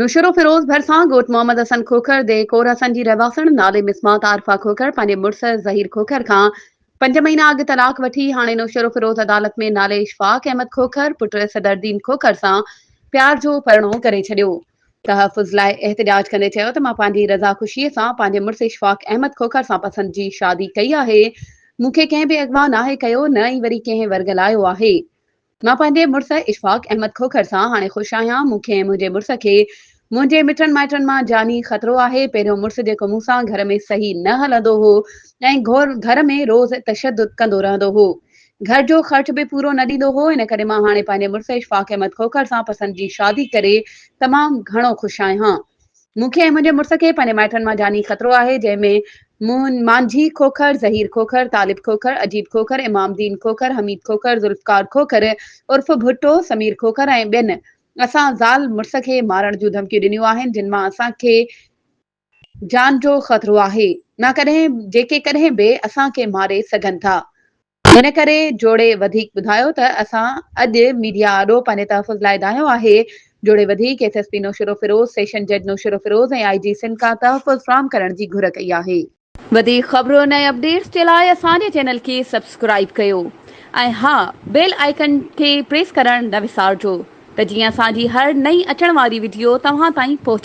نوشهروفيروز ڀرسان ڳوٺ محمد حسن کوکر ديهه ڪور حسن جي رهواسڻ نالي مسمات عارفه کوکر پنهنجي مڙس ظهير کوکر کان پنج مهينا اڳ طلاق وٺي هاڻي نوشهروفيروز عدالت ۾ نالي اشفاق احمد کوکر پٽ صدردين کوکر سان پيار جو پرڻو ڪري ڇڏيو. تحفظ لاء احتجاج ڪندي چيو ته مان پنهنجي رضا خوشي سان پنهنجي مڙس اشفاق احمد کوکر سان پسند جي شادي ڪئي آهي مون کي ڪنهن به اغوا ناهي ڪيو نه ئي وري ڪنهن ورغلايو آهي. مان پنهنجي مڙس اشفاق احمد کوکر سان هاڻي خوش آهيان، مون کي ۽ منهنجي مڙس کي منهنجي مٽن مائٽن مان جاني خطرو آهي، پهريون مڙس جيڪو مون سان گهر ۾ صحيح نه هلندو هو ۽ گهر ۾ روز تشدد ڪندو رهندو هو، گهر جو خرچ به پورو نه ڏيندو هو، ان ڪري مان هاڻي پنهنجي مڙس اشفاق احمد کوکر سان پسند جي شادي ڪري تمام گهڻو خوش آهيان. مون کي ۽ منهنجي مڙس کي پنهنجي مائٽن مان جاني خطرو آهي، جنهن ۾ مون مانجهي کوکر، ظهير کوکر، طالب کوکر، عجيب کوکر، امام دين کوکر، حميد کوکر، ذوالفقار کوکر عرف ڀٽو، سمير کوکر ۽ ٻين اسان زال مڙس کي مارڻ جون ڌمڪيون ڏنيون آهن، جن مان اسان کي جان جو خطرو آهي، مان ڪڏهن جيڪي ڪڏهن به اسان کي ماري سگهن ٿا. ان ڪري جوڙي وڌيڪ ٻڌايو ته اسان اڄ ميڊيا آڏو پنهنجي تحفظ لاء دانهيو آهي، جوڙي وڌيڪ S S P Naushahro Feroze, session جج نوشهروفيروز ۽ آء جي سنڌ کان تحفظ فراهم ڪرڻ جي گهر ڪئي آهي. وڌيڪ خبرن ۽ اپڊيٽس جي لاء اسان جي چينل کي سبسڪرائيب ڪيو ۽ ها بيل آئيڪن کي پريس ڪرڻ نه وسارجو ته جيئن اسان جي هر نئين اچڻ واري وڊيو توهان تائين پهچي.